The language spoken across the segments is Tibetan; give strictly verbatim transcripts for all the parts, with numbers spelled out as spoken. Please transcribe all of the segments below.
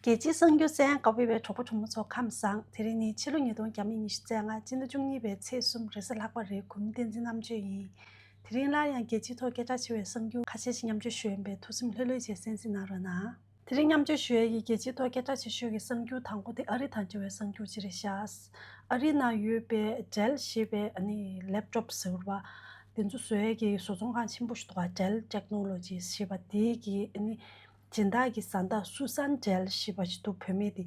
རྒྱལ་སྤྱིའི་གསར་འགྱུར་གསན་ག་པའི་གྲོགས་པོ་གྲོགས་མོ་ཚོ་ཁམས་བཟང་། དེ་རིང་ནི་ཕྱི་ལོ་ཉིས་སྟོང་ཉི་ཤུ་རྩ་ལྔ་སྤྱི་ཟླ་བཅུ་གཉིས་པའི་ཚེས་གསུམ་རེས་གཟའ་ལྷག་པ་རེད། གོ་མི་བསྟན་འཛིན་རྣམ་དཔྱོད་ཡིན། དེ་རིང་སླར་ཡང་རྒྱལ་སྤྱིའི་ཐོག་སྐད་གྲགས་ཆེ་བའི་གསར་འགྱུར་ཁ་ཤས་ཤིག་མཉམ་སྤྱོད་ཞུ་ཡིན་པས་ཐུགས་སེམས་ལྷོད་ལྷོད་བྱས་གསན་གཟིགས་གནང་རོགས་གནང་། དེ་རིང་མཉམ་སྤྱོད་ཞུ་ཡས་ཀྱི་རྒྱལ་སྤྱིའི་ཐོག་སྐད་གྲགས་ཆེ་ཤོས་ཀྱི་གསར་འགྱུར་དང་པོ་དེ་ཨ་རི་དང་འབྲེལ་བའི་གསར་འགྱུར་ཅིག་རེད་ཤག། ཨ་རི་ནང་ཡོད་པའི་ཌེལ་ཞེས་པའི་ཨ་ནི་ལེབ་ཊོབ་ཟེར་བ། དེ་ཚོ་བཟོ་ཡས་ཀྱི་བཟོ་ཚོང་ཁང་ཆེན་པོ་ཞིག་འདུག་ག། ཌེལ་ཊེག་ནོ་ལོ་ཇིས་ཞེས་པ་དེའི་གི་ཨ་ནི་སྦྱིན་བདག་གི་བཟའ་ཟླ་སུ་སན་ཌེལ་ཞེས་པ་ཞིག་འདུག། བུད་མེད་དེ།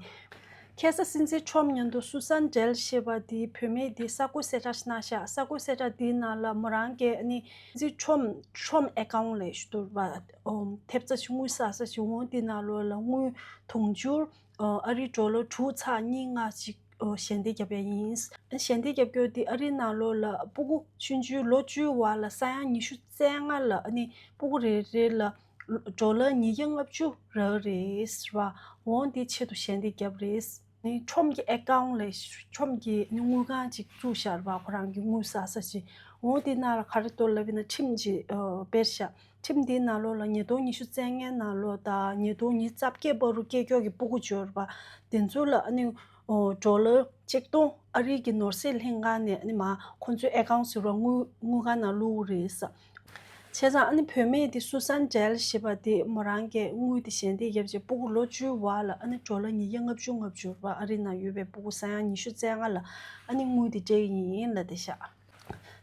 ཁ་སང་སྲིད་འཛིན་ཁྲོམ་མཉམ་དུ་སུ་སན་ཌེལ་ཞེས་པ་དེའི་བུད་མེད་དེ་གསར་འགོད་གསལ་བསྒྲགས་ཤིག་གནང་ཤག། གསར་འགོད་གསལ་བསྒྲགས་དེའི་ནང་ལ་མོ་རང་གིས་ཨ་ནི་སྲིད་འཛིན་ཁྲོམ་ཁྲོམ་ཨེ་ཀའུན་ཊི་ལས་ཞུ་དུར་བ་ཐེབས་རྩ་ཞིག་དངུལ་བསགས་ས་ཞིག་འོང་། དེའི་ནང་ལོགས་ལ་དངུལ་དུང་ཕྱུར་ཨ་རི་ཌོ་ལར་དྲུག་ཚེག་གཉིས་ལྔ་ཅིག་ཞལ་འདེབས་བརྒྱབ་ཡ་ཡིན། ཞལ་འདེབས་བརྒྱབ་རྒྱུ་དེ་ཨ་རིའི་ནང་ལོགས་ལ་སྤུ་གུ་ཆུང་ཆུང་ལོ་བཅུའི་བར་ལ་ས་ཡ་ཉི་ཤུ་རྩ་ལྔ་ལ་ཨ་ནི་སྤུ་གུ་རེ་རེ་ལ་ཌོ་ལར་ཉིས་བརྒྱ་ལྔ་བཅུ་རག་རེད་ཟེར་བ། འོང་དེའི་ཆེད་དུ་ཞལ་འདེབས་བརྒྱབ་རེད། ནི་ཁྲོམ་གྱི་ཨེ་ཀའུན་ཊི་ལས་ཁྲོམ་གྱི་ནི་དངུལ་ཁང་ཅིག་བཙུགས་ཤག་རེད་བ། ཁོ་རང་གི་དངུལ་བསགས་ས་ཅིག། འོང་དེའི་ནང་ལ་ག་རེ་འདུག་ལབ་ཡིན་ན་ཁྲིམས་ཅིག་སྤེལ་ཤག། ཁྲིམས་དེའི་ནང་ལོགས་ལ་ཉིས་སྟོང་ཉི་ཤུ་རྩ་ལྔའི་ནང་ལོགས་དང་ཉིས་སྟོང་ཉི་ཤུ་རྩ་བརྒྱད་བར་དུ་སྐྱེས་མགྱོགས་ཀྱི་སྤུ་གུ་ཅིག་ཡོད་རེད་བ། དེ་ཚོ་ལ་ཨ་ནི་ཌོ་ལར་ཆིག་སྟོང་ཨ་རིའི་གི་ནོར་སྲིད་ལྷན་ཁང་ནས་ཨ་ནི་མ་ཁོང་ཚོའི་ཨེ་ཀའུན་ཊི་ཟེར་བ་དངུལ་དངུལ་ཁང་ནང་བླུགས་རེད་ས། བྱས་ཙང་ཨ་ནི་བུད་མེད་དེ་སུ་སན་ཌེལ་ཞེས་པ་དེ་མོ་རང་གིས་དངུལ་དེ་ཞལ་འདེབས་བརྒྱབ་རྗེས་སྤུ་གུ་ལོ་བཅུའི་བར་ལ་ཨ་ནི་ཌོ་ལར་ཉིས་བརྒྱ་ལྔ་བཅུ་ལྔ་བཅུ་རེད་བ། ཨ་རི་ནང་ཡོད་པའི་སྤུ་གུ་ས་ཡ་ཉི་ཤུ་རྩ་ལྔ་ལ་ཨ་ནི་དངུལ་དེ་སྤྲད་ཀྱི་ཡིན་ལབ་བསྡད་ཤག།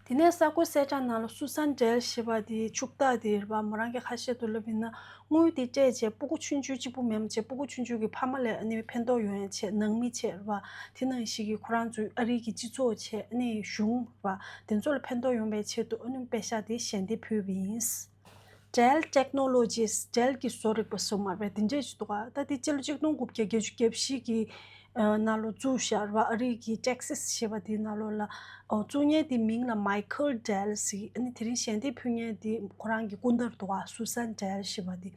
དེ་ནས་གསར་འགོད་གསལ་བསྒྲགས་ནང་ལ་སུ་སན་ཌེལ་ཞེས་པ་དེ་ཕྱུག་བདག་དེ་རེད་བ། མོ་རང་གིས་ཁ་ཤས་འདུག་ལབ་ཡིན་ན་དངུལ་དེ་སྤྲད་བྱས་སྤུ་གུ་ཆུང་ཆུང་གཅིག་པུ་མེད་པ་བྱས་སྤུ་གུ་ཆུང་ཆུང་གི་ཕ་མ་ལ་ཨ་ནི་ཕན་ཐོགས་ཡོང་ཡ་ཆེད་ནང་མི་ཆེད་རེད་བ། དེ་ནང་བཞིན་གྱི་ཁོ་རང་ཚོའི་ཨ་རིའི་གི་སྤྱི་ཚོགས་ཆེད་ཨ་ནི་གཞུང་རེད་བ། དེ་ཚོ་ལ་ཕན་ཐོགས་ཡོང་བའི་ཆེད་དུ་ཨ་ནི་པེ་ཤག་དེ་ཞལ་འདེབས་ཕུལ་བ་ཡིན། ཌེལ་ཊེག་ནོ་ལོ་ཇིས། ཌེལ་གྱི་བཟོ་རིག་པ་ཟེར་མ་རེད་དེ་འདྲས་ཞིག་འདུག་ག། ད་དེ་སྤྱི་ལོ་གཅིག་སྟོང་དགུ་བརྒྱ་བརྒྱད་ཅུ་གྱ་བཞི་གི་ནང་ལོགས་བཙུགས་ཤག་རེད་བ། ཨ་རི་གི་ཊེག་སཱས་ཞེས་པ་དེའི་ནང་ལོགས་ལ། ཨོ། བཙུགས་མཁན་དེའི་མིང་ལ་མའི་ཁལ་ཌེལ་ཟེར། ཨ་ནི་དེ་རིང་ཞལ་འདེབས་ཕུལ་མཁན་དེ་ཁོ་རང་གི་སྐུ་ཟླ་རེད་འདུག་ག། སུ་སན་ཌེལ་ཞེས་པ་དེ།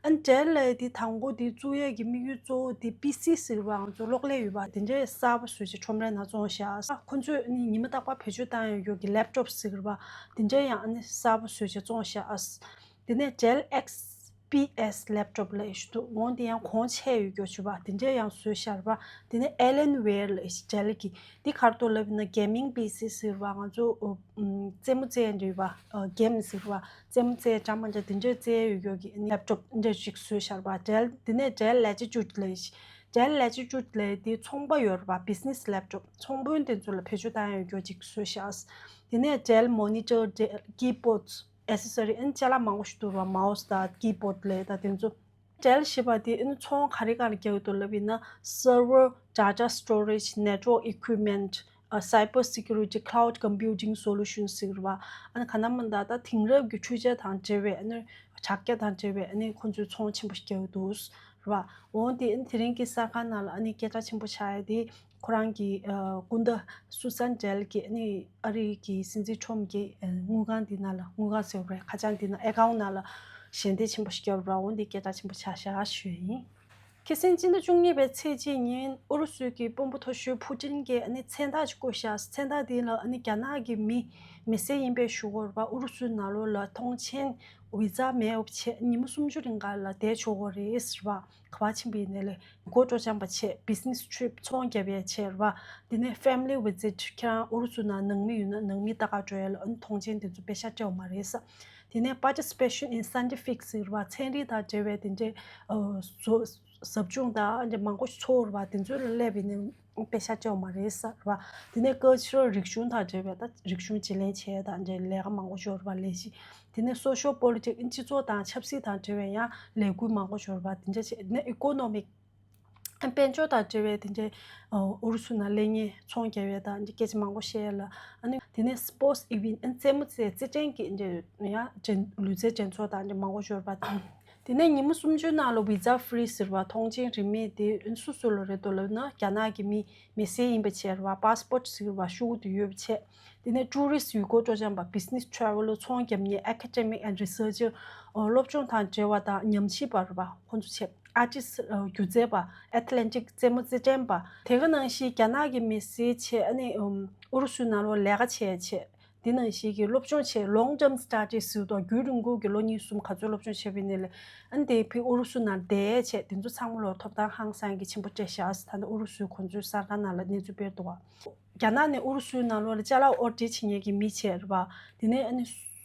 ཨ་ནི་ཌེལ་ལབ་ཡ་དེ་དང་པོ་དེ་བཙུགས་ཡས་ཀྱི་དམིགས་ཡུལ་གཙོ་བོ་དེ་པི་སི་ཟེར་བའང་ཚོ་གློག་ཀླད་ཡོད་པ་དེ་འདྲའི་གསར་པ་བཟོས་བྱས་ཁྲོམ་རའི་ནང་བཙོང་ཤག། ཁོ་ཚོས་ནི་ཉི་མ་རྟག་པར་བེད་སྤྱོད་བཏང་ཡས་ཀྱི་ལེབ་ཊོབ་ཟེར་བ་དེ་འདྲའི་ཡང་ཨ་ནི་གསར་པ་བཟོས་བྱས་བཙོང་ཤག། དེ་ནས་ཌེལ་ཨེགས་པི་ཨེས་ལེབ་ཊོབ་ལབ་ཡས་ཞིག་འདུག། འོང་དེ་ཡང་གོང་ཆེ་ཡོད་རྒྱུ་ཞུ་བ་དེ་འདྲའི་ཡང་བཟོས་ཤག་རེད་པ། དེ་ནས་ཨེ་ལན་ཝེར་ལབ་ཡས་ཞིག་ཌེལ་གི། འདི་ག་རེ་འདུག་ལབ་ན་གེ་མིང་པི་སི་ཟེར་བ་ང་ཚོ་ཨོ། ཨམ། རྩེད་མོ་རྩེ་ཡས་འདྲ་ཡོད་པ། ཨ། གེམ་ཟེར་བ། རྩེད་མོ་རྩེ་ཡས་འདྲ་མི་འདྲ་དེ་འདྲའི་རྩེ་ཡས་ཡོད་རྒྱུ་གི་ལེབ་ཊོབ་འདྲ་ཞིག་བཟོས་ཤག་རེད་པ། ཌེལ། དེ་ནས་ཌེལ་ལེ་ཊི་ཊུཌ་ལབ་ཡས་ཞིག། ཌེལ་ལེ་ཊི་ཊུཌ་ལབ་ཡས་དེ་ཚོང་པ་ཡོད་རེད་པ། བི་ཛི་ནེ་སི་ལེབ་ཊོབ། ཚོང་དཔོན་དེ་ཚོ་ལ་བེད་སྤྱོད་བཏང་ཡས་ཡོད་རྒྱུ་ཅིག་བཟོས་ཤག། དེ་ནས་ཌེལ་མོ་ནི་ཊར། ཌེལ་ཀི་བྷོཌ། ཨེ་སེ་སོ་རི། ཨ་ནི་ཅ་ལག་མང་པོ་ཞིག་འདུག་ར། མའོ་སི་དང་ཀི་བྷོཌ་ལབ་ཡས་དང་དེ་ཚོ། ཌེལ་ཞེས་པ་དེ་ཨ་ནི་ཚོང་ག་རེ་ག་རེ་རྒྱག་གི་འདུག་ལབ་ཡིན་ན། སར་ཝར། ཌེ་ཊ་སི་ཊོ་རེཇ། ནེཊ་ཝརཀ་ཨི་ཀུའིབ་མེན་ཊི། ཨ། སའི་བར་སི་ཀུ་རི་ཊི། ཁ་ལའུཌ་ཀམ་པིའུ་ཊིང་སོ་ལུ་ཤན་ཟེར་བ། ཨ་ནི་ག་ན་མིན་ད་ད་དེང་རབས་ཀྱི་འཕྲུལ་ཆས་དང་འབྲེལ་བའི་ཨ་ནི་དྲ་རྒྱ་དང་འབྲེལ་བའི་ཨ་ནི་ཁོང་ཚོས་ཚོང་ཆེན་པོ་ཞིག་རྒྱག་གི་འདུག་ར་བ། འོང་དེ་ཨ་ནི་དེ་རིང་གི་གསར་ཁང་ནང་ལ་ཨ་ནི་སྐད་གྲགས་ཆེན་པོ་ཆགས་ཡ་དེ། ཁོ་རང་གི་ཨ། སྐུ་ཟླ་སུ་སན་ཌེལ་གྱིས་ཨ་ནི་ཨ་རི་གི་སྲིད་འཛིན་ཁྲོམ་གྱི་ཨ། དངུལ་ཁང་འདི་ནང་ལ། དངུལ་ཁང་ཟེར་བ་རེད། ཁ་བྱང་འདི་ནང་། ཨེ་ཀའུན་ཊི་ནང་ལ་ཞལ་འདེབས་ཆེན་པོ་ཞིག་བརྒྱབ་ར། འོ་འདི་སྐད་གྲགས་ཆེན་པོ་ཆགས་ཤག་ཞུ་ཡ་ཡིན། ཁ་སང་སྤྱི་ཟླ་བཅུ་གཉིས་པའི་ཚེས་གཅིག་ཉིན་ཨུ་རུ་སུའི་གི་དཔོན་པོ་མཐོ་ཤོས་ཕུ་ཊིན་གྱིས་ཨ་ནི་མཚན་རྟགས་ཅིག་བཀོད་ཤག། མཚན་རྟགས་འདི་ལ་ཨ་ནི་རྒྱ་ནག་གི་མི་མི་སེར་ཡིན་པའི་ཞུ་སྒོ་ར་བ། ཨུ་རུ་སུའི་ནང་ལོགས་ལ་ཐོངས་མཆན་བི་ཛ་མེད་པ་བྱས་ཉི་མ་སུམ་ཅུ་རིང་ག་ལ་བསྡད་ཆོག་གི་རེད་ཟེར་བ། ག་པར་ཕྱིན་པ་ཡིན་ནའི་ལས་ཡུལ་སྐོར་སྤྲོ་འཆམ་པ་བྱས། བི་ཛི་ནེ་སི་ཊི་རིབ། ཚོང་རྒྱབ་ཡས་བྱས་ར་བ། དེ་ནས་ཕེ་མི་ལི་ཝི་ཛིཊ། ཁྱེད་རང་ཨུ་རུ་སུ་ནང་ནང་མི་ཡོད་ན་ནང་མི་ལྟ་ག་འགྲོ་ཡས་ལ་ཨ་ནི་ཐོངས་མཆན་དེ་ཚོ་པེ་ཤག་སྤྲད་པ་མ་རེད་ས། དེ་ནས་པར་ཊི་སི་པེ་ཤན་ཨིན་སའེན་ཊི་ཕིག་ཟེར་བ། ཚན་རིག་དང་འབྲེལ་བའི་དེ་འདྲའི་ཨ། ཟབ་སྦྱོང་དང་དེ་འདྲ་མང་པོ་ཞིག་ཚོགས་ར་བ། དེ་ཚོ་ལ་སླེབས་པ་ཡིན་ན་པེ་ཤག་སྤྲད་པ་མ་རེད་ས་ར་བ། དེ་ནས་ཀལ་ཅར་རལ། རིག་གཞུང་དང་འབྲེལ་བའི་ད་རིག་གཞུང་བརྗེ་ལེན་བྱས་དང་འདྲ་ལས་ཀ་མང་པོ་ཞིག་ཡོད་ར་བ། ལས་གཞི། དེ་ནས་སོ་ཤལ་པོ་ལི་ཊིག། སྤྱི་ཚོགས་དང་ཆབ་སྲིད་དང་འབྲེལ་བའི་ཡང་ལས་འགུལ་མང་པོ་ཞིག་ཡོད་ར་བ། དེ་འདྲ་བྱས། དེ་ནས་ཨི་ཀོ་ནོ་མིག། དཔལ་འབྱོར་དང་འབྲེལ་བའི་དེ་འདྲའི་ཨུ་རུ་སུ་ནང་སླེབས་མཁན་ཚོང་རྒྱག་ཡས་དང་སྐད་ཆ་མང་པོ་བཤད་ཡས་ལ། ཨ་ནི་དེ་ནས་སི་པོར་ཊི་སི་ཨི་ཝེན་ཊི། ཨ་ནི་རྩེད་མོ་རྩེ། རྩེད་འགྲན་གྱི་འདྲ་ཡང་ལུས་རྩལ་འགྲན་ཚོགས་དང་འདྲ་མང་པོ་ཞིག་ཡོད་ར་བ། དེ་ནས་ཉི་མ་སུམ་ཅུའི་ནང་ལ་བི་ཛ་ཕི་རི་ཟེར་བ། ཐོངས་མཆན་རིན་མེད་དེ་ཨ་ནི་སུ་སུ་ལ་རེད་འདུག་ལབ་ན་རྒྱ་ནག་གི་མི་མི་སེར་ཡིན་པ་བྱས་ར་བ། པ་སི་པོར་ཊི་ཟེར་བ་ཤོག་གུ་དེ་ཡོད་པ་བྱས། དེ་ནས་ཊུ་རི་སི་ཊི། ཡུལ་སྐོར་སྤྲོ་འཆམ་པ། བི་ཛི་ནེ་སི་ཊི་རེ་ཝེལ་ལར། ཚོང་རྒྱབ་མཁན། ཨེ་ཀ་ཌེ་མིག་ཨེན་ཌི་རི་སར་ཆར། སློབ་སྦྱོང་དང་འབྲེལ་བ་དང་ཉམས་ཞིབ་པ་རེད་པ། ཁོང་ཚོ་བྱས། ཨར་ཊིསི་ཊི། སྒྱུ་རྩལ་པ། ཨེ་ཐི་ལེ་ཊིག། རྩེད་མོ་རྩེད་འགྲན་པ། དེ་ག་ནང་བཞིན་རྒྱ་ནག་གི་མི་སེར་བྱས། ཨ་ནི་ཨུ་རུ་སུའི་ནང་ལོགས་ལས་ཀ་བྱས་བྱས། དེ་ནང་བཞིན་གྱི་སློབ་སྦྱོང་བྱས། long term studies ཟེར་དུས་རྒྱུན་རིང་པོ་གི་ལོ་གཉིས་གསུམ་ག་ཚོད་སློབ་སྦྱོང་བྱས་པ་ཡིན་ནའི་ལས། ཨ་ནི་དེ་ཕི་ཨུ་རུ་སུ་ནང་བསྡད་བྱས། དེ་ཚོ་ཚང་མ་ལོ་ཐོབ་ཐང་ཧང་སང་གི་ཆེན་པོ་སྤྲད་ཤག་ད་ལྟ་ཨུ་རུ་སུའི་གོ་མཛོད་གསར་ཁང་ནང་ལ་གནས་ཚུལ་སྤེལ་འདུག་བ། རྒྱ་ནག་ནས་ཨུ་རུ་སུའི་ནང་ལོགས་ལ་ཅ་ལག་ཨོར་ཌར་བྱེད་མཁན་གྱི་མི་བྱས་རེད་བ། དེ་ནས་ཨ་ནི་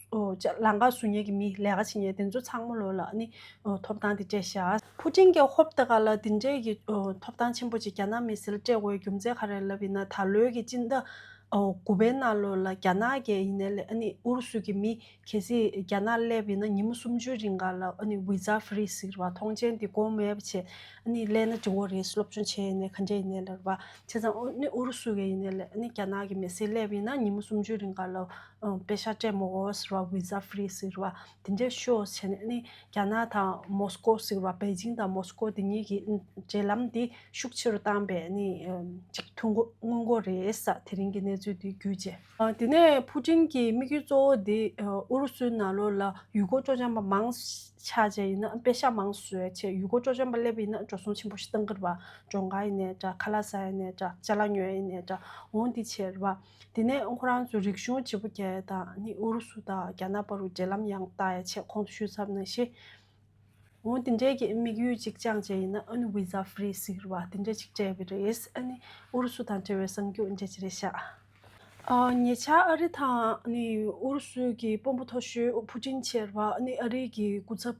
ཨོ་ཅ་ལང་ཀ་བཟོ་མཁན་གྱི་མི། ལས་ཀ་བྱེད་མཁན་དེ་ཚོ་ཚང་མ་ལོགས་ལ་ཨ་ནི་ཨོ་ཐོབ་ཐང་དེ་སྤྲད་ཤག་ཕུ་ཀྲིན་གྱིས་ཧོབ་ཏེ་ག་ལ་དེ་འདྲའི་གི་ཨོ་ཐོབ་ཐང་ཆེན་པོ་ཅིག་རྒྱ་ནག་མི་སེར་ལ་སྤྲད་དགོས་རྒྱུ་མཚན་ག་རེ་ལབ་ཡིན་ན། ད་ལོའི་གི་སྤྱི་ཟླ་ཨོ་དགུ་པའི་ནང་ལོགས་ལ་རྒྱ་ནག་གིས་ཡིན་ནའི་ལས་ཨ་ནི་ཨུ་རུ་སུ་གི་མི་གལ་སྲིད་རྒྱ་ནག་སླེབས་ཡིན་ན་ཉི་མ་སུམ་ཅུའི་རིང་ག་ལ་ཨ་ནི་ཝི་ཛ་ཧྥི་རི་ཟེར་བ། ཐོངས་མཆན་དེ་དགོས་མེད་པ་བྱས། ཨ་ནི་སླེབས་ན་འགྲིག་གི་རེད། སློབ་སྦྱོང་བྱས་ཡིན་ནའི་ག་འདྲ་ཡིན་ནའི་ལས་རེད་བ། བྱས་ཙང་ཨ་ནི་ཨུ་རུ་སུ་གིས་ཡིན་ནའི་ལས་ཨ་ནི་རྒྱ་ནག་གི་མི་སེར་སླེབས་ཡིན་ན་ཉི་མ་སུམ་ཅུའི་རིང་ག་ལ་ཨ་པེ་ཤག་སྤྲད་མི་དགོས་ཟེར་བ། ཝི་ཛ་ཧྥི་རི་ཟེར་བ་དེ་འདྲ་ཤོག་བྱས་ནས། ཨ་ནི་རྒྱ་ནག་དང་མོ་སི་ཀོ་ཟེར་བ། པེ་ཅིང་དང་མོ་སི་ཀོ་དེ་གཉིས་ཀྱི་འབྲེལ་ལམ་དེ་ཤུགས་ཆེ་རུ་བཏང་པའི་ཨ་ནི་ཨ་ཅིག་ཐུགས་མངོན་རྟོགས་རེད་ས། དེ་རིང་གི་གནས་ཚུལ་དེ་བརྒྱུད་བྱས། ཨ་དེ་ནས་ཕུ་ཀྲིན་གྱི་དམིགས་ཡུལ་གཙོ་བོ་དེ་ཨ་ཨུ་རུ་སུའི་ནང་ལོགས་ལ་ཡུལ་སྐོར་སྤྲོ་འཆམ་པ་མང་ཆགས་བྱས་ཡིན་ན། པེ་ཤག་མང་བཟོས་བྱས་ཡུལ་སྐོར་སྤྲོ་འཆམ་པ་སླེབས་ཡིན་ན་འགྲོ་སོང་ཆེན་པོ་ཞིག་གཏང་གི་རེད་བ། ཀྲུང་གོ་ཡིན་ནའི་འདྲ། ཁ་ལག་ཟ་ཡིན་ནའི་འདྲ། ཅ་ལག་ཉོ་ཡིན་ནའི་འདྲ། འོང་དེ་བྱས་རེད་བ། དེ་ནས་ཁོ་རང་ཚོ་རིག་གཞུང་བརྗེ་པོ་རྒྱག་ཡ་དང་ཨ་ནི་ཨུ་རུ་སུ་དང་རྒྱ་ནག་བར་དུ་འབྲེལ་ལམ་ཡང་བཏགས་ཡ་བྱས། གོང་དུ་ཞུས་ཚར་ནང་བཞིན། འོ་དེ་འདྲའི་གི་དམིགས་ཡུལ་ཅིག་བཅངས་བྱས་ཡིན་ན་ཨ་ནི་ཝི་ཛ་ཧྥི་རི་ཟེར་བ་དེ་འདྲ་ཅིག་སྤྲད་པ་རེད། ཨ་ནི་ཨུ་རུ་སུ་དང་འབྲེལ་བའི་གསར་འགྱུར་འདྲ་ཅིག་རེད་ཤག་ཨ་ཉེ་ཆར་ཨ་རི་དང་ཨ་ནི་ཨུ་རུ་སུའི་གི་དཔོན་པོ་མཐོ་ཤོས་ཕུ་ཀྲིན་བྱས་རེད་བ། ཨ་ནི་ཨ་རིའི་གི་སྐུ་ཚབ་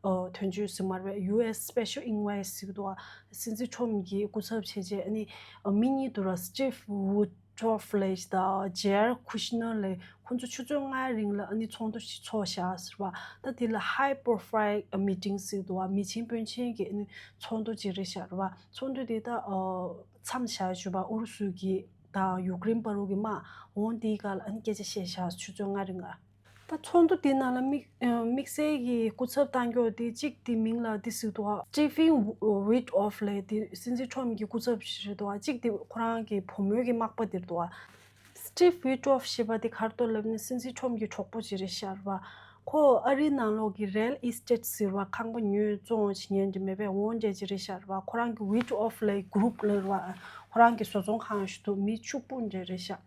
ཨ་དོན་གཅོད་ཟེར་མ་རེད། ཡུ་ཨེས་སི་སི་པེ་ཤལ་ཨེན་ཝོའི་ཟེར་གི་འདུག་བ། སྲིད་འཛིན་ཁྲོམ་གྱི་སྐུ་ཚབ་བྱས་རྗེས་ཨ་ནི་ཨ་མི་གཉིས་འདུག་ར། སི་ཊིབ་ཝུ་ཀྲོབ་ལེ་དང་ཇེ་ར་ཁུ་ཤི་ནར་ལེ། ཁོང་ཚོ་ཆུ་ཚོད་ལྔའི་རིང་ལ་ཨ་ནི་ཚོགས་འདུ་ཞིག་ཚོགས་བཞག་ཟེར་བ། ད་དེ་ལ་ཧའི་པོ་རོ་ཕའི་ལ་མི་ཊིང་ཟེར་གི་འདུག་བ། མི་ཆེན་དཔོན་ཆེན་གྱི་ཨ་ནི་ཚོགས་འདུ་ཅིག་རེད་ཤག་རེད་བ། ཚོགས་འདུ་དེ་ད་ཨ་མཚམས་བཞག་བྱས་བ། ཨུ་རུ་སུ་གི་དང་ཡུཀ་རེན་བར་དུ་གི་དམག་འོང་དེའི་སྐོར་ལ་ཨ་ནི་སྐད་ཆ་བཤད་བཞག་ཆུ་ཚོད་ལྔ་རིང་ལ། ད་ཚོགས་འདུ་དེ་ནང་ལ་དམིགས་ཨ་དམིགས་བསལ་གྱི་སྐུ་ཚབ་བཏང་རྒྱུ་དེ་གཅིག་དེ་མིང་ལ་དེ་ཟེར་གི་འདུག་བ། སི་ཊི་ཕིན་ཝི་ཊོབ་ལབ་དེ་སྲིད་འཛིན་ཁྲོམ་གྱི་སྐུ་ཚབ་ཞིག་རེད་འདུག་བ། གཅིག་དེ་ཁོ་རང་གི་བུ་མོའི་གི་མག་པ་དེ་རེད་འདུག་བ། སི་ཊིབ་ཝི་ཊོབ་ཞེས་པ་དེ་ག་རེ་འདུག་ལབ་ན་སྲིད་འཛིན་ཁྲོམ་གྱི་གྲོགས་པོ་ཅིག་རེད་ཤག་རེད་བ། ཁོ་ཨ་རིའི་ནང་ལོགས་ཀྱི་རི་ཡལ་ཨི་སི་ཊེཊ་ཟེར་བ། ཁང་པ་ཉོས་བཙོང་བྱེད་མཁན་དེ་མེད་པའི་འོ་འདྲ་ཅིག་རེད་ཤག་རེད་བ། ཁོ་རང་གི་ཝི་ཊོབ་ལབ་གུ་རུབ་ལབ་རེད་བ། ཁོ་རང་གི་བཟོ་ཚོང་ཁང་ཞིག་འདུག་མི་ཕྱུག་པོ་འདྲ་རེད་ཤག་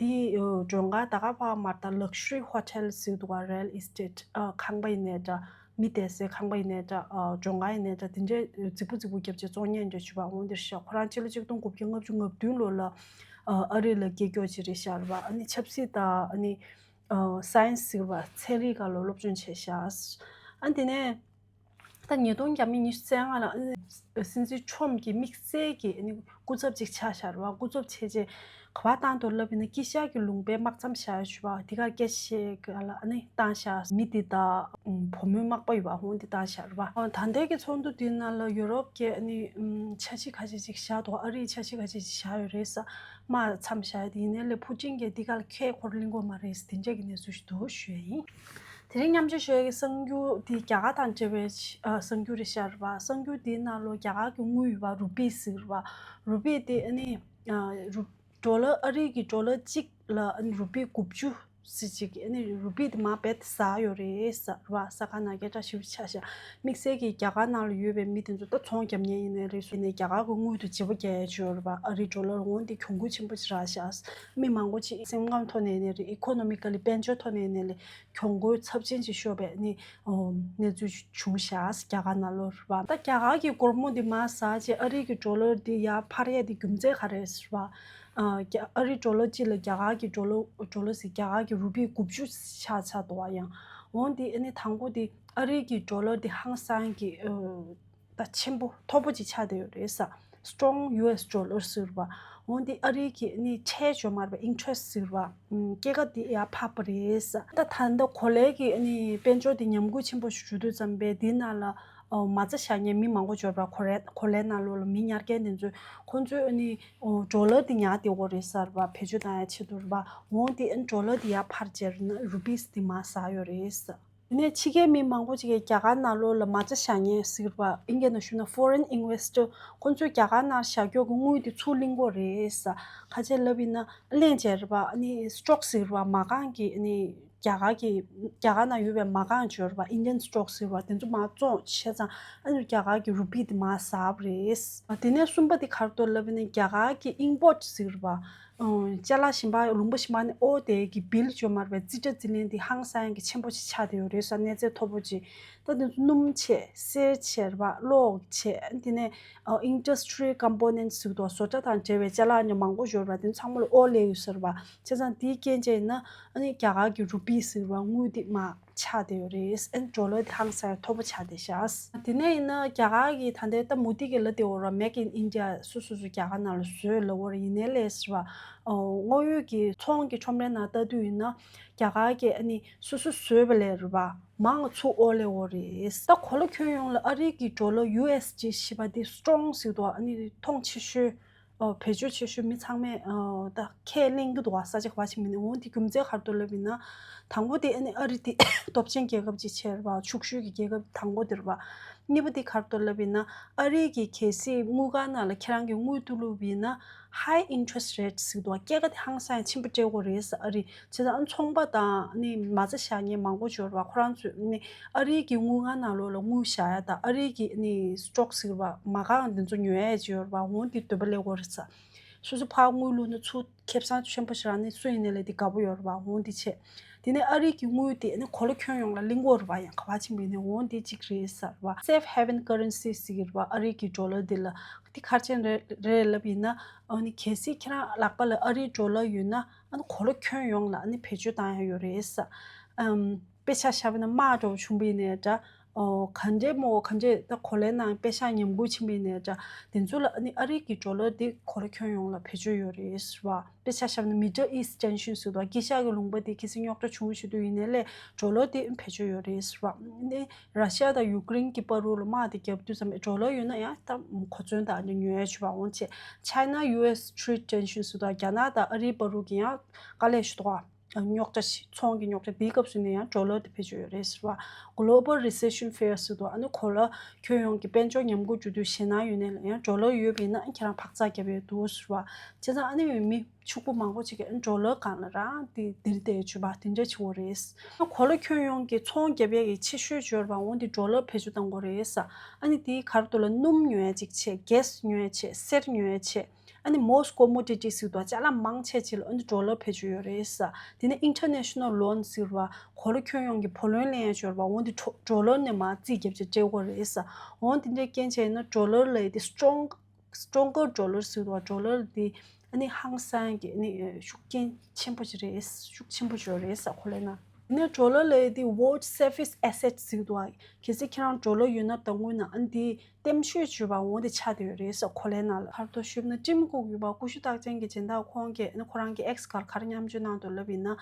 དེའི་མགྲོན་ཁང་ད་ག་པར་མ་རེད། ད་ལག་ཤ་རི་ཧོ་ཊེལ་ཟེར་གི་འདུག་བ། རི་ཡལ་ཨི་སི་ཊེཊ་ཨ་ཁང་པ་ཡིན་ནའི་འདྲ། མི་བསྡད་སའི་ཁང་པ་ཡིན་ནའི་འདྲ། ཨ་མགྲོན་ཁང་ཡིན་ནའི་འདྲ། དེ་འདྲའི་རྫིག་པོ་རྫིག་པོ་བརྒྱབ་བྱས་བཙོང་མཁན་འདྲ་བྱས་པ་འོ་འདིར་ཤག་ཁོ་རང་ཕྱི་ལོ་ཆིག་སྟོང་དགུ་བརྒྱ་ལྔ་བཅུ་ང་བདུན་ལོ་ལ་ཨ་ཨ་རི་ལ་སྐྱེས་རྒྱུ་ཅིག་རེད་ཤག་རེད་བ། ཨ་ནི་ཆབ་སྲིད་དང་ཨ་ནི་ཨ་སའེན་སི་ཟེར་བ། ཚན་རིག་སྒང་ལ་སློབ་སྦྱོང་བྱས་ཤག་ཨ་དེ་ནས། ད་ཉིས་སྟོང་ཉི་ཤུ་རྩ་ལྔ་ལ་ཨ་ནི་སྲིད་འཛིན་ཁྲོམ་གྱི་དམིགས་བསལ་གྱི་ཨ་ནི་སྐུ་ཚབ་ཅིག་ཆགས་ཤག་རེད་བ། སྐུ་ཚབ་བྱས་རྗེས་ག་པར་བཏང་འདུག་ལབ་ཡིན་ན། དཀྱིལ་ཤར་གྱི་ལུང་པའི་དམག་མཚམས་བཞག་ཡོད་པ་དེ་གར་སྐད་ཆ་བཤད་ག་ལ་ཨ་ནི་བཏང་ཤག་མི་དེ་དང་བུ་མོའི་མག་པ་ཡོད་པ་འོང་དེ་བཏང་ཤག་རེད་བ། ད་ལྟའི་གི་ཚོགས་འདུ་དེའི་ནང་ལ་ཡུ་རོབ་ཀྱི་ཨ་ནི་འཆར་གཞི་ཁ་ཤས་ཅིག་བཞག་འདུག་ཨ་རིའི་འཆར་གཞི་ཁ་ཤས་ཅིག་བཞག་ཡོད་རེད་ས། དམག་མཚམས་བཞག་ཡ་དེ་ཡིན་ནའི་ལས་ཕུ་ཀྲིན་གྱིས་དེ་གར་ཁས་ཁོར་གླེང་གི་མ་རེད་ས། དེ་འདྲ་གི་གནས་ཚུལ་ཞིག་འདུག་ཞུ་ཡ་ཡིན། དེ་རིང་མཉམ་སྤྱོད་ཞུ་ཡ་གི་གསར་འགྱུར་དེ་རྒྱ་གར་དང་འབྲེལ་བའི་ཨ་གསར་འགྱུར་རེད་ཤག་རེད་བ། གསར་འགྱུར་དེའི་ནང་ལོགས་རྒྱ་གར་གྱི་དངུལ་ཡོད་པ། རུ་པི་ཟེར་བ། རུ་པི་དེ་ཨ་ནི་ཨ་རུ་ཌོ་ལར། ཨ་རི་གི་ཌོ་ལར་གཅིག་ལ་ཨ་ནི་རུ་པི་དགུ་བཅུ་ཟེར་ཅིག་ཨ་ནི་རུ་པི་དེ་མར་རྦད་དེ་ཟག་ཡོད་རེད་ཟེར་བ། གསར་ཁང་ནང་སྐད་གྲགས་ཞེ་པོ་ཆགས་ཤག་དམིགས་བསལ་གྱི་རྒྱ་གར་ནང་ལ་ཡོད་པའི་མི་དེ་ཚོ་ད་ཚོང་རྒྱག་མཁན་ཡིན་ནའི་རེད། སུ་ཡིན་ནའི་རྒྱ་གར་གྱི་དངུལ་དེ་བརྗེ་པོ་རྒྱག་ཡ་ཅིག་ཡོད་རེད་བ། ཨ་རི་ཌོ་ལར་འོང་དེ་གྱོང་གུད་ཆེན་པོ་ཅིག་རག་ཤག་མི་མང་པོ་ཅིག་སེམས་ཁམས་ཐོག་ནས་ཡིན་ནའི་རེད། ཨི་ཀོ་ནོ་མི་ཀ་ལི་དཔལ་འབྱོར་ཐོག་ནས་ཡིན་ནའི་རེད། གྱོང་གུད་ཚབས་ཆེན་ཅིག་ཤོར་བའི་ནི་ཨོ་གནས་ཚུལ་བྱུང་ཤག་རྒྱ་གར་ནང་ལོགས་རེད་བ། ད་རྒྱ་གར་གྱི་སྒོར་མོ་འདི་མར་ཟག་བྱས་ཨ་རི་གི་ཌོ་ལར་འདི་ཡར་འཕར་ཡས་འདི་རྒྱུ་མཚན་ག་རེ་རེད་ཟེར་བ། ཨ་རྒྱ་ཨ་རི་ཌོ་ལར་གཅིག་ལ་རྒྱ་གར་གྱི་ཌོ་ལར་ཌོ་ལར་ཟེར་རྒྱ་གར་གྱི་རུ་པི་དགུ་བཅུ་ཆགས་ཚར་འདུག་བ། ཡང་འོ་འདི་ཨ་ནི་དང་པོ་འདི་ཨ་རི་གི་ཌོ་ལར་འདི་ཧང་སང་གི་ཨོ་ད་ཆེན་པོ་མཐོ་པོ་ཅིག་ཆགས་བསྡད་ཡོད་རེད་ས། Strong ཡུ་ཨེས་ཌོ་ལར་ཟེར་བ། འོ་འདི་ཨ་རི་གི་ཨ་ནི་ཁྲལ་འཇོག་མ་རེད་པ། ཨིན་ཊི་རེ་སི་ཊི་ཟེར་བ། ཨམ་སྐྱེད་ཀ་འདི་ཡར་འཕར་བ་རེད་ས། ད་ད་ལྟ་གོ་ལའི་གི་ཨ་ནི་དཔལ་འབྱོར་འདི་ཉམས་རྒུད་ཆེན་པོ་ཞིག་འགྲོ་དུས་ཙམ་པས་འདི་ནང་ལ་ཨོ་མ་རྩ་བཞག་མཁན་མི་མང་པོ་ཡོད་རེད་པ། གོ་ལའི་གོ་ལའི་ནང་ལོགས་ལ་མི་ཉར་མཁན་དེ་ཚོས་ཁོང་ཚོས་ཨ་ནི་ཨོ་ཌོ་ལར་འདི་ཉར་བསྡད་ཡོད་རེད་ས་རེད་པ། བེད་སྤྱོད་བཏང་ཡ་ཆེད་དུ་རེད་པ། འོ་འདི་ཨ་ནི་ཌོ་ལར་འདི་ཡར་འཕར་བྱས་ན་རུ་པི་སི་འདི་མར་ཟག་ཡོད་རེད་ས། དེ་ནས་ཕྱི་རྒྱལ་མི་མང་པོ་ཅིག་གིས་རྒྱ་གར་ནང་ལོགས་ལ་མ་རྩ་བཞག་མཁན་ཟེར་བ། ཨིན་སྐད་ནང་ཞུས་ན་foreign investor། ཁོང་ཚོས་རྒྱ་གར་ནང་བཞག་རྒྱུ་གི་དངུལ་དེ་ཚུར་ལེན་གྱི་ཡོད་རེད་ས། ག་རེ་ལབ་ཡིན་ན་ལེན་བྱས་རེད་པ། ཨ་ནི་སི་ཊོག་ཟེར་བ་མ་རྐང་གི་ཨ་ནི་རྒྱ་གར་གྱི་རྒྱ་གར་ནང་ཡོད་པའི་མ་རྐང་ཅིག་ཡོད་རེད་པ། Indian stock ཟེར་བ་དེ་ཚོ་མར་བཙོངས་བྱས་ཙང་ཨ་ནི་རྒྱ་གར་གྱི་རུ་པི་དེ་མར་ཟག་པ་རེད། དེ་ནས་གསུམ་པ་དེ་ག་རེ་འདུག་ལབ་ཡིན་ན་རྒྱ་གར་གྱི་ཨིམ་པོར་ཊི་ཟེར་བ། ཅ་ལག་གཞན་པ་ལུང་པ་གཞན་པ་ནས་ཨོ་དེ་གི་བིལ་བཅོས་མར་བའི་རྩིས་ཁྲ་རྩིས་ལེན་དེ་ཧང་སང་གི་ཆེན་པོ་ཞིག་ཆགས་བསྡད་ཡོད་རེད་ས། གནས་ཚད་མཐོ་པོ་ཅིག་ད་དེ་ཚོ་སྣུམ་ཆེ་གསེར་ཆེ་རེད་པ། གློག་ཆེ། དེ་ནས་ཨ་industry components ཟེར་དུས་བཟོ་གྲྭ་དང་འབྲེལ་བའི་ཅ་ལག་ཉོ་མང་པོ་ཡོད་རེད་པ། དེ་ཚང་མ་ལ་ཨོ་ལས་ཡོད་ས་རེད་པ། བྱས་ཙང་དེའི་རྐྱེན་བྱས་ན་ཨ་ནི་རྒྱ་གར་གི་རུ་པི་ཟེར་བ་དངུལ་དེ་མར་ཆག་བསྡད་ཡོད་རེད། ཨ་ནི་ཌོ་ལར་དེ་ཧང་སང་མཐོ་པོ་ཆག་བསྡད་ཤག་དེ་ནས་ཡིན་ན་རྒྱ་གར་གི་ད་ལྟའི་ད་མོ་དི་གི་ལབ་བསྡད་ཡོད་རེད་པ། Make in India ཟེར། སོ་སོ་སོ་རྒྱ་གར་ནང་ལ་བཟོས་ལབ་ཡོད་རེད། ཡིན་ནའི་ལས་ཟེར་བ། ཨོ་དངོས་ཡོད་ཀྱི་ཚོང་གི་ཁྲོམ་རའི་ནང་ལྟ་དུས་ཡིན་ན་རྒྱ་གར་གྱི་ཨ་ནི་སོ་སོ་བཟོས་པ་ལས་རེད་པ། མང་ཚུར་ཨོ་ལས་ཡོད་རེད། ད་གོ་ལ་ཁྱོན་ཡོངས་ལ་ཨ་རི་གི་ཌོ་ལར་ཡུ་ཨེས་ཇི་ཞེས་པ་འདི་སི་ཊོང་ཟེར་འདུག་ཨ་ནི་མཐོང་ཆེ་ཤོས། ཨོ་བེད་སྤྱོད་ཆེ་ཤོས་མི་ཚང་མས་ཨོ་ད་ཁས་ལེན་གྱི་འདུག་བ། ས་ཆ་ག་པར་ཕྱིན་པ་ཡིན་ནའི། འོ་འདི་རྒྱུ་མཚན་ག་རེ་འདུག་ལབ་ཡིན་ན། དང་པོ་དེ་ཨ་ནི་ཨ་རི་དེ་སྟོབས་ཆེན་རྒྱལ་ཁབ་ཅིག་བྱས་རེད་པ། ཕྱུག་ཤོས་ཀྱི་རྒྱལ་ཁབ་དང་པོ་དེ་རེད་པ། གཉིས་པ་དེ་ག་རེ་འདུག་ལབ་ཡིན་ན། ཨ་རི་གི་གལ་སྲིད་དངུལ་ཁང་ནང་ལ་ཁྱེད་རང་གི་དངུལ་བསྡུ་ལུགས་ཡིན་ན། High interest rate ཟེར་འདུག་སྐྱེད་ཀ་དེ་ཧང་སང་ཆེན་པོ་སྤྲད་ཀྱི་ཡོད་རེད་ས། ཨ་རི་བྱས་ཙང་ཚོང་པ་དང་ནི་མ་རྩ་བཞག་མཁན་མང་པོ་ཡོད་རེད་པ། ཁོ་རང་ཚོས་ནི་ཨ་རིའི་གི་དངུལ་ཁང་ནང་ལོགས་ལ་དངུལ་བཞག་ཡ་དང་། ཨ་རིའི་གི་ནི་སི་ཊོག་ཟེར་བ་མ་རྐང་འདི་ཚོ་ཉོ་ཡ་ཅིག་ཡོད་རེད་པ། འོ་འདི་འདོད་པ་སླེབས་ཀྱི་ཡོད་རེད་ས། སོ་སོ་ཕར་དངུལ་བླུགས་ན་ཚུར་ཁེ་བཟང་ཆེན་པོ་ཞིག་རག་ནི་སུ་ཡིན་ནའི་ལས་དེ་དགའ་པོ་ཡོད་རེད་པ། འོ་འདི་བྱས། དེ་ནས་ཨ་རིའི་གི་དངུལ་དེ་ནི་གོ་ལ་ཁྱོན་ཡོངས་ལ་ལིང་གོ་རེད་པ། ཡང་ག་པར་ཕྱིན་པ་ཡིན་ནའི་འོ་འདི་གཅིག་རེད་ས་རེད་པ། Safe haven currency ཟེར་གྱི་རེད་པ། ཨ་རིའི་གི་ཌོ་ལར་འདི་ལ་འདི་ག་རེ་བྱས་རེད་རེད་ལབ་ཡིན་ན། ཨ་ནི་གལ་སྲིད་ཁྱེད་རང་ལག་པ་ལ་ཨ་རིའི་ཌོ་ལར་ཡོད་ན། ཨ་ནི་གོ་ལ་ཁྱོན་ཡོངས་ལ་ཨ་ནི་བེད་སྤྱོད་བཏང་ཡ་ཡོད་རེད་ས། ཨམ། དཔེ་ཆ་བཞག་པ་ན་དམག་འདྲ་བོ་བྱུང་བ་ཡིན་ནའི་འདྲ། ཨོ་ག་འདྲའི་མོ་ག་འདྲའི་ད་གོ་ལའི་ནང་པེ་ཤག་ཉམས་རྒུད་ཕྱིན་པ་ཡིན་ནའི་འདྲ། དེ་ཚོ་ལ་ཨ་ནི་ཨ་རི་གི་ཌོ་ལར་དེ་གོ་ལ་ཁྱོན་ཡོངས་ལ་བེད་སྤྱོད་ཡོད་རེད་ཟེར་བ། དཔེ་ཆ་བཞག་ན་Middle East tension ཟེར་དུས་དཀྱིལ་ཤར་གྱི་ལུང་པ་དེ་གལ་སྲིད་རྙོག་དྲ་བྱུང་ཞུ་དུས་ཡིན་ནའི་ལས་ཌོ་ལར་དེ་བེད་སྤྱོད་ཡོད་རེད་ཟེར་བ། ཨ་ནི་ར་ཤི་ཡ་དང་ཡུ་ཀེ་རེན་གྱི་བར་དུ་ལ་དམག་དེ་བརྒྱབ་དུས་ཙམ་པ་ཌོ་ལར་ཡོད་ན་ཡང་ད་གོ་མཚོན་དང་ཉོ་ཡ་བྱེད་པ། འོ་བྱས། China U S trade tension ཟེར་དུས་རྒྱ་ནག་དང་ཨ་རིའི་བར་དུ་གི་ཡང་དཀའ་ལས་ཞིག་འདུག་ག་རྙོག་དྲ་ཞིག་ཚོང་གི་རྙོག་དྲ་དེའི་སྐབས་སུ་ནས་ཡང་ཌོ་ལར་དེ་བེད་སྤྱོད་ཡོད་རེད་ཟེར་བ། Global recession fear ཟེར་དུས་ཨ་ནི་གོ་ལ་ཁྱོན་ཡོངས་ཀྱི་དཔལ་འབྱོར་ཉམས་རྒུད་འགྲོ་དུས་ཞེད་སྣང་ཡོད་ནའི་ལ་ཡང་ཌོ་ལར་ཡོད་པ་ཡིན་ན་ཁྱེད་རང་བག་ཚ་རྒྱབ་ཡས་འདུག་ཟེར་བ། བྱས་ཙང་ཨ་ནི་མི་ཕྱུག་པོ་མང་པོ་ཅིག་གིས་ཌོ་ལར་སྒང་ལ་རང་དེ་དེ་རིང་དེ་ཡོད་པ་དེ་འདྲ་བྱེད་ཀྱི་ཡོད་རེད། གོ་ལ་ཁྱོན་ཡོངས་ཀྱི་ཚོང་རྒྱབ་ཡས་ཀྱི་ཆེ་ཤོས་ཡོད་རེད་པ། འོ་འདི་ཌོ་ལར་བེད་སྤྱོད་གཏོང་གི་ཡོད་རེད་ས། ཨ་ནི་དེའི་ཁར་དུ་ལ་སྣུམ་ཉོ་ཡས་ཅིག་བྱས། གེ་སི་ཉོ་ཡས་བྱས། གསེར་ཉོ་ཡས་བྱས། ཨ་ནི་most commodity ཟེར་དུས་ཅ་ལག་མང་ཆེ་ཅིག་ལ་ཨ་ནི་ཌོ་ལར་བེད་སྤྱོད་ཡོད་རེད་ས། དེ་ནས་international loan ཟེར་བ་གོ་ལ་ཁྱོན་ཡོངས་ཀྱི་བུ་ལོན་ལེན་ཡས་ཡོད་རེད་པ། འོ་འདི་ཌོ་ལར་ནས་མར་རྩིས་བརྒྱབ་བྱས་སྤྲད་ཀྱི་ཡོད་རེད་ས། འོ་འདི་འདྲའི་རྐྱེན་བྱས་ན་ཌོ་ལར་ལབ་ཡས་དེ་སི་ཊོང་སི་ཊོང་གར་ཌོ་ལར་ཟེར་བ། ཌོ་ལར་དེ་ཨ་ནི་ཧང་སང་གི་ཨ་ནི་ཤུགས་རྐྱེན་ཆེན་པོ་ཞིག་རེད། ཤུགས་ཆེན་པོ་ཞིག་རེད་ས་གོ་ལའི་ནང་། དེ་ནས་ཌོ་ལར་ལབ་ཡས་དེ་world safest asset ཟེར་འདུག་ག་གལ་སྲིད་ཁྱེད་རང་ཌོ་ལར་ཡོད་ན་ད་དངུལ་ནང་ཨ་ནི་དེ་ལྟེམ་ཤོས་བརྗོད་པ་འོང་དེ་ཆགས་བསྡད་ཡོད་རེད་ས་གོ་ལའི་ནང་ལ། ཁར་ཐོ་ཞུབ་ན་ཊིམ་ཀུག་ཡོད་པ། ཀུ་ཤུ་རྟགས་ཅན་གྱི་སྦྱིན་བདག་ཁོང་གིས་ཨ་ནི་ཁོ་རང་གི་ཨེག་སི་སྒང་ལ་ག་རེ་མཉམ་སྤྱོད་གནང་འདུག་ལབ་ཡིན་ན།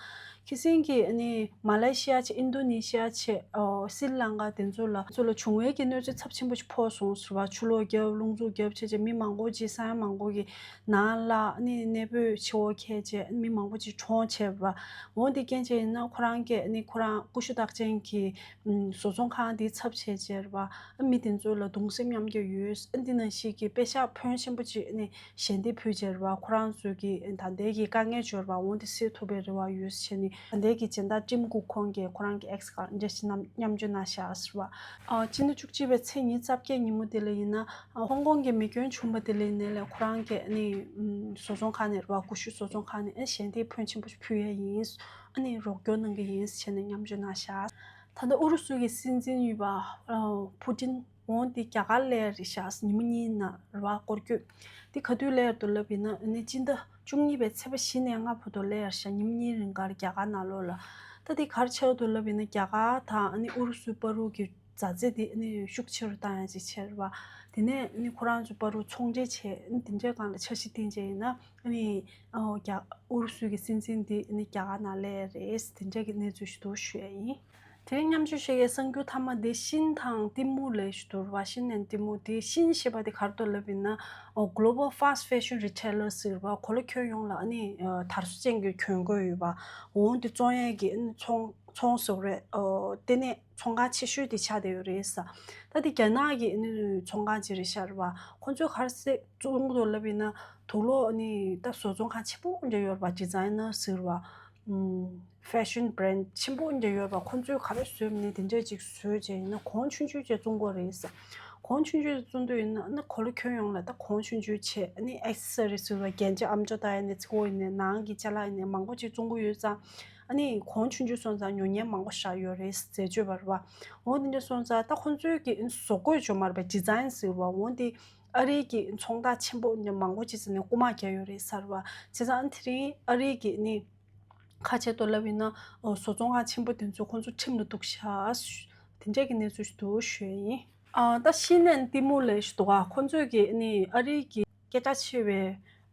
ཁ་སང་གི་ཨ་ནི་མ་ལེ་ཤི་ཡ་བྱས། ཨིན་རྡོ་ནེ་ཤི་ཡ་བྱས། ཨོ་སི་རི་ལང་ཀ་དེ་ཚོ་ལ་ཚོ་ལ་བྱུང་བའི་གི་གནོད་འཚེ་ཚབས་ཆེན་པོ་ཞིག་ཕོག་སོང་ཟེར་བ། ཆུ་ལོག་བརྒྱབ། རླུང་འཚུབ་བརྒྱབ་བྱས་བྱས་མི་མང་པོ་ཅིག་ས་ཡ་མང་པོ་གི་ནང་ལ་ཨ་ནི་གནས་སྤོས་ཆེ་བོ་འཁྱེར་བྱས་མི་མང་པོ་ཅིག་གྲོངས་བྱས་པ། འོ་དེ་རྐྱེན་བྱས་ཡིན་ན་ཁོ་རང་གིས་ཨ་ནི་ཁོ་རང་ཀུ་ཤུ་རྟགས་ཅན་གྱི་ཨམ་བཟོ་ཚོང་ཁང་དེ་ཚབ་བྱས་བྱས་རེད་པ། ཨ་མི་དེ་ཚོ་ལ་གདུང་སེམས་མཉམ་སྐྱེད་ཡོད། ཨ་འདི་ནང་བཞིན་གྱི་པེ་ཤག་ཕོན་ཆེན་པོ་ཅིག་ཨ་ནི་ཞལ་འདེབས་ཕུལ་བྱས་རེད་པ། ཁོ་རང་ཚོས་ཀྱི་ད་ལྟའི་གི་དཀའ་ངལ་འབྱོར་བ་འོང་དེ་སེལ་ཐུབ་པའི་རེ་བ་ཡོད་ཟེར་ནས། ད་ལྟའི་གི་སྦྱིན་བདག་ཊིམ་ཀུག་ཁོང་གིས་ཁོ་རང་གི་ཨེག་སི་སྒང་ལ་འདི་འདྲ་ཞིག་མཉམ་སྤྱོད་གནང་བཞག་ཟེར་བ། ཨ་སྤྱི་ཟླ་བཅུ་གཅིག་པའི་ཚེས་ཉི་ཤུ་རྩ་བརྒྱད་ཉིན་མོ་དེ་ལ་ཡིན་ན། ཨ་ཧོང་ཀོང་གི་མེ་སྐྱོན་བྱུང་བ་དེ་ལ་ཡིན་ནའི་ལས་ཁོ་རང་གིས་ཨ་ནི་ཨམ་བཟོ་ཚོང་ཁང་ནས་རེད་པ། ཀུ་ཤུ་བཟོ་ཚོང་ཁང་ནས་ཨ་ཞལ་འདེབས་ཕོན་ཆེན་པོ་ཞིག་ཕུལ་ཡས་ཡིན། ཨ་ནི་རོགས་སྐྱོར་གནང་གི་ཡིན་ཟེར་ནས་མཉམ་སྤྱོད་གནང་བཞག་ད་ལྟ་ཨུ་རུ་སུ་གི་སྲིད་འཛིན་ཡོད་པ། ཨ་ཕུ་ཏིན། འོང་དེ་རྒྱ་གར་སླེབས་རེད་ཤག་ཉི་མ་གཉིས་ནང་རེད་པ། སྐོར་སྐྱོད་དེ་ག་དུས་སླེབས་འདུག་ལབ་ཡིན་ན། ཨ་ནི་སྤྱི་ཟླ་བཅུ་གཉིས་པའི་ཚེས་པ་བཞི་ནས་ལྔ་བར་དུ་སླེབས་རེད་ཤག་ཉི་མ་གཉིས་རིང་གར་རྒྱ་གར་ནང་ལོགས་ལ། ད་དེ་ག་རེ་ཆགས་འདུག་ལབ་ཡིན་ན། རྒྱ་གར་དང་ཨ་ནི་ཨུ་རུ་སུའི་བར་དུ་གི་མཛའ་བརྩེ་དེ་ཨ་ནི་ཤུགས་ཆེ་རུ་བཏང་ཡ་ཅིག་བྱས་རེད་པ། དེ་ནས་ཨ་ནི་ཁོ་རང་ཚོའི་བར་དུ་ཚོང་འབྲེལ་བྱས། ཨ་ནི་དེ་འདྲའི་སྒང་ལ་འཆར་གཞི་བཏིང་བྱས་ཡིན་ན། ཨ་ནི་ཨོ་རྒྱ་ཨུ་རུ་སུ་གི་སྲིད་འཛིན་དེ་ཨ་ནི་རྒྱ་གར་ནང་སླེབས་རེད། དེ་འདྲ་གི་གནས་ཚུལ་ཞིག་འདུག་ཞུ་ཡ་ཡིན། དེ་རིང་མཉམ་སྤྱོད་བྱེད་ཀྱི་གསར་འགྱུར་མཐའ་མ་དེ་ཤིན་དང་ཏི་མུ་ལབ་ཞིག་འདུག་རེད་པ། ཤིན་ཨེན་ཏི་མུ། དེ་ཤིན་ཞེས་པ་དེ་ག་རེ་འདུག་ལབ་ཡིན་ན། ཨོ་Global Fast Fashion Retailer ཟེར་བ། གོ་ལ་ཁྱོན་ཡོངས་ལ་ཨ་ནི་ཨ་དར་སོ་ཅན་གྱི་གྱོན་གོས་ཡོད་པ། འོང་དེ་བཙོང་ཡས་ཀྱི་ཨ་ནི་ཚོང་ཚོང་ཟེར་དགོས་རེད། ཨོ་ལྟེ་གནས་ཚོང་ཁང་ཆེ་ཤོས་དེ་ཆགས་བསྡད་ཡོད་རེད་ས། ད་དེ་རྒྱ་ནག་གི་ཨ་ནི་ཚོང་ཁང་ཅིག་རེད་ཤག་རེད་པ། ཁོང་ཚོས་ག་རེ་བཙོང་གི་འདུག་ལབ་ཡིན་ན། དུག་ལོག་ཨ་ནི་ད་བཟོ་ཚོང་ཁང་ཆེན་པོ་འདྲ་ཡོད་རེད་པ། ཌི་ཛའི་ནར་ཟེར་བ། ཨམ་ཕེ་ཤན་བྷི་རེན་ཌི་ཆེན་པོ་འདྲ་ཡོད་པ། ཁོང་ཚོས་ག་རེ་བཟོས་མིན་ནས་དེ་འདྲས་ཅིག་བཟོས་བྱས་ཡིན་ན་གོང་ཆུང་ཆུང་བྱས་བཙོང་གི་རེད་ཟེར། གོང་ཆུང་ཆུང་བཙོང་དུས་ཡིན་ན་ཨ་ནི་གོ་ལ་ཁྱོན་ཡོངས་ལ་ད་གོང་ཆུང་ཆུང་བྱས། ཨ་ནི་ཨེག་སེ་སོ་རི་ཟེར་བ་རྒྱན་ཆ་ཨམ་ཅོག་ལྟ་ཡ་ནས་ཚིག་འོ་ཡིན་ནས་ནང་གི་ཅ་ལག་ཡིན་ནས་མང་པོ་ཅིག་བཙོང་གི་ཡོད་ཙང་། ཨ་ནི་གོང་ཆུང་ཆུང་སོང་ཙང་ཉོ་མཁན་མང་པོ་ཞིག་ཡོད་རེད། འཛད་སྤྱོད་པ་རེད་པ། འོ་དེ་འདྲ་སོང་ཙང་ད་ཁོང་ཚོའི་གི་བཟོ་བཀོད་བྱུང་མ་རེད་པ། ཌི་ཛའིན་ཟེར་བ། འོ་དེ་ཨ་རིའི་གི་ཚོང་རྟགས་ཆེན་པོ་མང་པོ་ཅིག་ཟེར་ནས་རྐུ་མ་བརྒྱབ་ཡོད་རེད་ཟེར་བ། བྱས་ཙང་ཨ་ནི་དེ་རིང་ཨ་རིའི་གི་ནི་ཁ་ཆེ་ཏོ་ལབ་ཡིན་ན་བཟོ་ཚོང་ཁང་ཆེན་པོ་དེ་ཚོ་ཁོང་ཚོ་ཁྲིམས་ལ་གཏུགས་ཤག་དེ་འདྲས་ཀྱི་གནས་ཚུལ་ཞིག་འདུག་ཞུ་ཡ་ཡིན། ཨ་ད་ཤིན་ཨན་ཏི་མུ་ལེ་ཞིག་འདུག་ག་ཁོང་ཚོས་ཀྱི་ནི་ཨ་རིའི་གི་སྐད་གྲགས་ཆེ་བའི་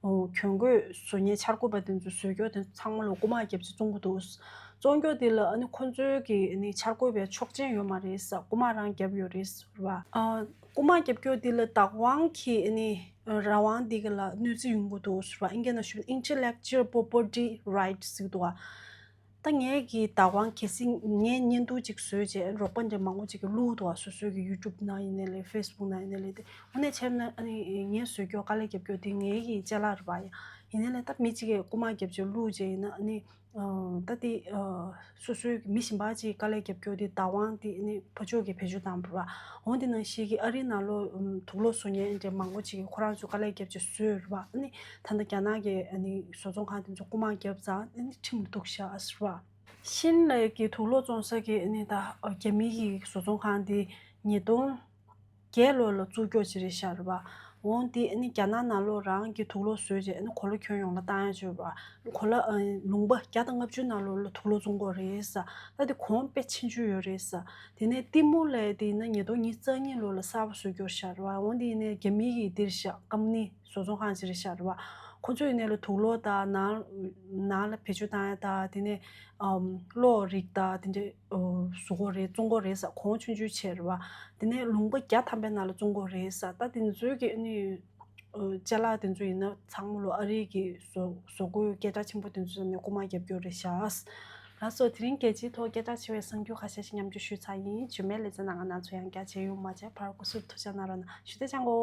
ཨོ་གྱོན་གོས་བཟོ་མཁན་འཆར་འགོད་པ་དེ་ཚོ་བཟོ་རྒྱུ་དེ་ཚོ་ཚང་མ་ལ་རྐུ་མ་བརྒྱབ་ཅིག་བཙོང་གི་འདུག་བཙོང་རྒྱུ་དེ་ལ་ཨ་ནི་ཁོང་ཚོའི་གི་ནི་འཆར་འགོད་པའི་ཆོག་མཆན་ཡོད་མ་རེད་ཟེར། རྐུ་མ་རང་བརྒྱབ་ཡོད་རེད་ཟེར་བ། ཨ་རྐུ་མ་བརྒྱབ་རྒྱུ་དེ་ལ་བདག་དབང་གི་ནི་རང་དབང་འདི་ག་ལ་གནོད་འཚེ་ཡོང་གི་འདུག་ཟེར་བ། ཨིན་སྐད་ནང་ཞུས་ན་intellectual property right ཟེར་གི་འདུག་བ། ད་ངས་ཀྱི་བདག་དབང་གལ་སྲིད་ངས་བརྙན་ཐུང་ཅིག་བཟོས་རྗེས་རོགས་པ་འདྲ་མང་པོ་ཅིག་གིས་བླུགས་འདུག་བ། སོ་སོའི་གི་ཡུ་ཊུབ་ནང་ཡིན་ནའི་ལས་ཕེ་སི་བུག་ནང་ཡིན་ནའི་ལས་དེ་འོ་ནས་བྱས་ན་ཨ་ནི་ངས་བཟོས་རྒྱུ་དཀའ་ལས་རྒྱབ་རྒྱུ་དེ་ངའི་གི་ཅ་ལག་རེད་པ། ཡ་ཡིན་ནའི་ལས་ད་མི་ཅིག་གིས་རྐུ་མ་བརྒྱབ་རྗེས་བླུགས་རྗེས་ཡིན་ན་ཨ་ནི་ད་དེ་སོ་སོའི་གི་མི་གཞན་པ་ཅིག་དཀའ་ལས་རྒྱབ་རྒྱུ་དེ་བདག་དབང་དེ་ཨ་ནི་ཕར་ཕྱོགས་ཀྱིས་བེད་སྤྱོད་བཏང་བ་རེད་པ། འོ་དེ་ནང་བཞིན་གི་ཨ་རིའི་ནང་ལོགས་དུག་ལོག་བཟོ་མཁན་འདྲ་མང་པོ་ཅིག་གིས་ཁོ་རང་ཚོ་དཀའ་ལས་རྒྱབ་རྗེས་བཟོས་རེད་པ། ཨ་ནི་ད་ལྟ་རྒྱ་ནག་གི་ཨ་ནི་བཟོ་ཚོང་ཁང་དེ་ཚོ་རྐུ་མ་བརྒྱབ་ཙང་ཨ་ནི་ཁྲིམས་ལ་གཏུགས་ཤག་ཟེར་བ། ཤིན་ལེ་གི་དུག་ལོག་བཙོང་ས་གི་ཨ་ནི་ད་རྒྱ་མི་གི་བཟོ་ཚོང་ཁང་དེ་ཉིས་སྟོང་བརྒྱད་ལོ་ལ་བཙུགས་རྒྱུ་ཅིག་རེད་ཤག་རེད་པ། འོ་དེ་ཨ་ནི་རྒྱ་ནག་ནང་ལོགས་རང་གི་དུག་ལོག་བཟོས་རྗེས་ཨ་ནི་གོ་ལ་ཁྱོན་ཡོངས་ལ་བཏང་ཡ་ཅིག་ཡོད་པ། གོ་ལ་ཨ་ལུང་པ་བརྒྱ་དང་ལྔ་བཅུ་ནང་ལོགས་ལ་དུག་ལོག་བཙོང་གི་ཡོད་རེད་ཟེར། ད་དེ་གོང་དཔེ་ཆེན་པོ་ཡོད་རེད་ཟེར། དེ་ནས་ཏི་མུ་ལེ་དེ་ཡིན་ན་ཉིས་སྟོང་ཉི་ཤུ་རྩ་གཉིས་ལོ་ལ་གསར་པ་བཟོས་རྒྱུ་རེད་ཤག་རེད་པ། འོ་དེ་ཡིན་ནའི་རྒྱ་མི་གི་དེ་རེད་ཤག་ཀམ་པ་ནི་བཟོ་ཚོང་ཁང་ཅིག་རེད་ཤག་རེད་པ། ཁོ་ཚོ་ཡིན་ནའི་ལ་དུག་ལོག་དང་ནང་ནང་ལ་བེད་སྤྱོད་བཏང་ཡ་དང་དེ་ནས་ཨམ་གློག་རིགས་དང་དེ་འདྲས་བཟོ་གི་རེད། བཙོང་གི་རེད་ཟེར། གོང་ཆུང་ཆུང་བྱས་རེད་པ། དེ་ནས་ལུང་པ་བརྒྱ་ཐམ་པའི་ནང་ལ་བཙོང་གི་རེད་ཟེར། ད་དེ་ཚོའི་གི་ཨ་ནི་ཅ་ལག་དེ་ཚོ་ཡིན་ན་ཚང་མ་ལོ་ཨ་རིའི་གི་བཟོ་བཟོ་བཀོད་སྐད་གྲགས་ཆེན་པོ་དེ་ཚོ་ནས་རྐུ་མ་རྒྱབ་རྒྱུ་རེད་ཤག་ལགས་སོ། དེ་རིང་རྒྱལ་སྤྱིའི་ཐོག་སྐད་གྲགས་ཆེ་བའི་གསར་འགྱུར་ཁ་ཤས་ཤིག་མཉམ་སྤྱོད་ཞུས་ཚར་ཡིན། རྗེས་མའི་ལེ་ཚན་ནང་ང་ང་ཚོ་ཡང་བསྐྱར་མཇལ་ཡོང་། མ་མཇལ་བར་སྐུ་གཟུགས་ཐུགས་ཅག་གནང་རོགས་གནང་། ཞུ་དེ་ཅང་གོ།